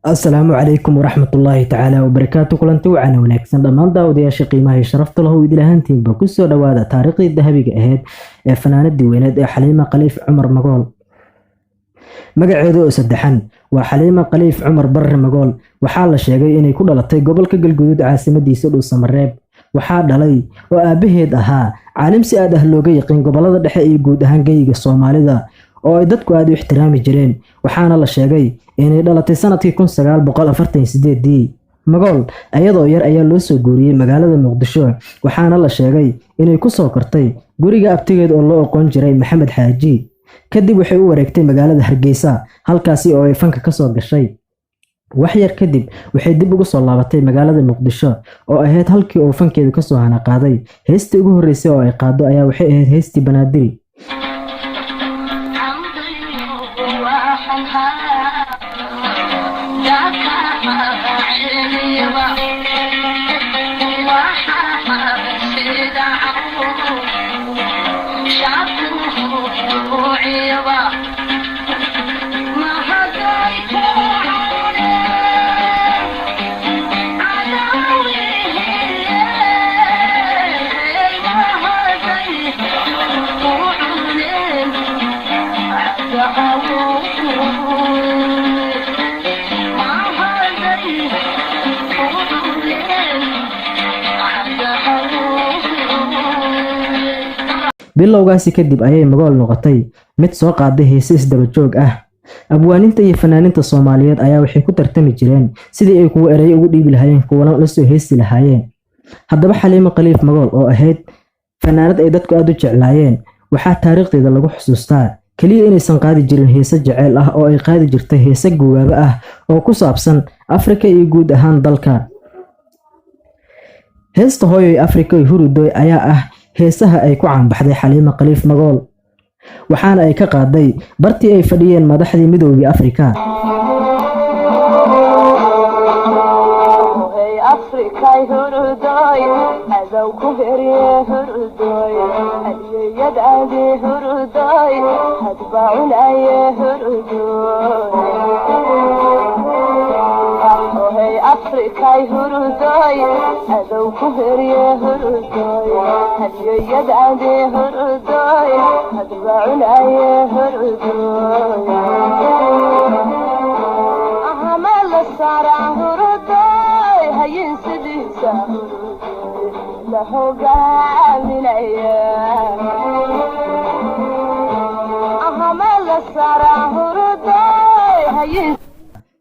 Asalaamu calaykum waraxmatullaahi tacaala wabarakaatu. Kulanti wacana wanaagsan dhammaan daawadayaasha qiimaha iyo sharafta lahu, idil ahaantiinba kusoo dhowaada taariikhdii dahabiga ahayd ee fanaanadii weyneed ee Xaliima Khaliif Cumar Magool. Magaceedu oo saddexan waa Xaliima Khaliif Cumar Barre Magool. Waxaa la sheegay inay ku dhalatay gobolka Galguduud, caasimadiisa Dhuusamareeb. Waxaa dhalay oo aabaheed ahaa caalim si aad ah looga yaqiin gobolada dhexe iyo guud ahaan geyiga Soomaalida, oo ay dadku aad u ixtiraami jireen. Waxaana la sheegay inay dhalatay sanadkii 1948-dii. Magool ayadoo yar ayaa loo soo guuriyey magaalada Muqdisho, waxaana la sheegay inay kusoo kortay guriga abtigeed oo loo oqoon jiray Maxamed Xaaji. Kadib waxay u wareegtay magaalada Hargeysa, halkaasi oo ay fanka kasoo gashay. Wax yar kadib waxay dib ugu soo laabatay magaalada Muqdisho, oo ahayd halkii uu fankeedu kasoo hanaqaaday. Heestii ugu horreysay oo ay qaado ayaa waxay ahayd heestii Banaadiri. Bilowgaasi kadib ayay Magool noqotay mid soo qaaday heese isdaba joog ah. Abwaaninta iyo fanaaninta Soomaaliyeed ayaa waxay ku tartami jireen sidii ay kuwa ereyo ugu dhiibi lahaayeen, kuwana la soo heesi lahaayeen. Haddaba Xaliimo Khaliif Magool oo ahayd fanaanad ay dadku aada u jeclaayeen, waxaa taariikhdeeda lagu xusuustaa keliya inaysan qaadi jirin heese jeceyl ah, oo ay qaadi jirtay heese guwaabo ah oo ku saabsan Afrika iyo guud ahaan dalka. Heesta Hooyoy Afrika Hurudoy ayaa ah heesaha ay ku caanbaxday Xaliimo Khaliif Magool, waxaana ay ka qaaday bartii ay fadhiyeen madaxdii Midoogii Afrika.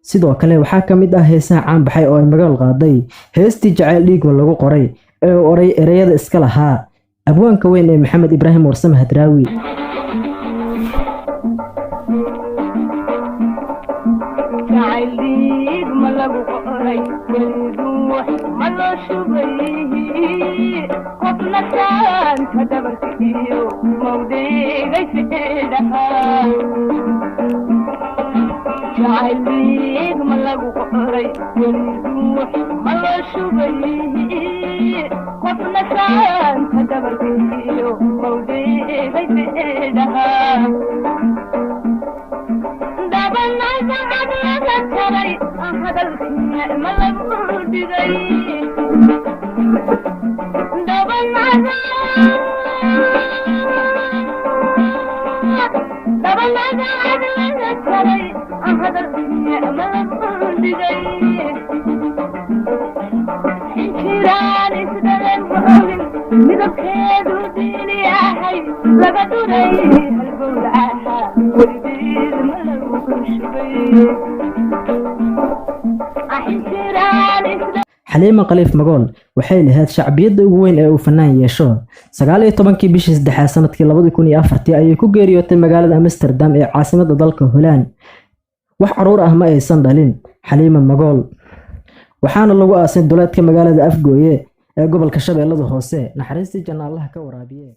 Sidoo kale waxaa ka mid ah heesaha caanbaxay oo ay Magool qaaday heestii Jaceyl Dhiigma Lagu Qoray, ee uu oray ereyada iska lahaa abwaanka weyn ee Maxamed Ibraahim Warsame Hadraawi. Xaliima Khaliif Magool waxay lahayd shacbiyadda ugu weyn ee uu fanaan yeesho. 19-kii bishii saddexaad sanadkii 2004-tii ayay ku geeriyootay magaalada Amsterdam ee caasimadda dalka Holand. Wax caruur ah ma aysan dhalin Xaliima Magool, waxaana lagu aasay duleedka magaalada Afgooye ee gobolka Shabeellada Hoose. Naxariistii janna Allaha ka waraabiye.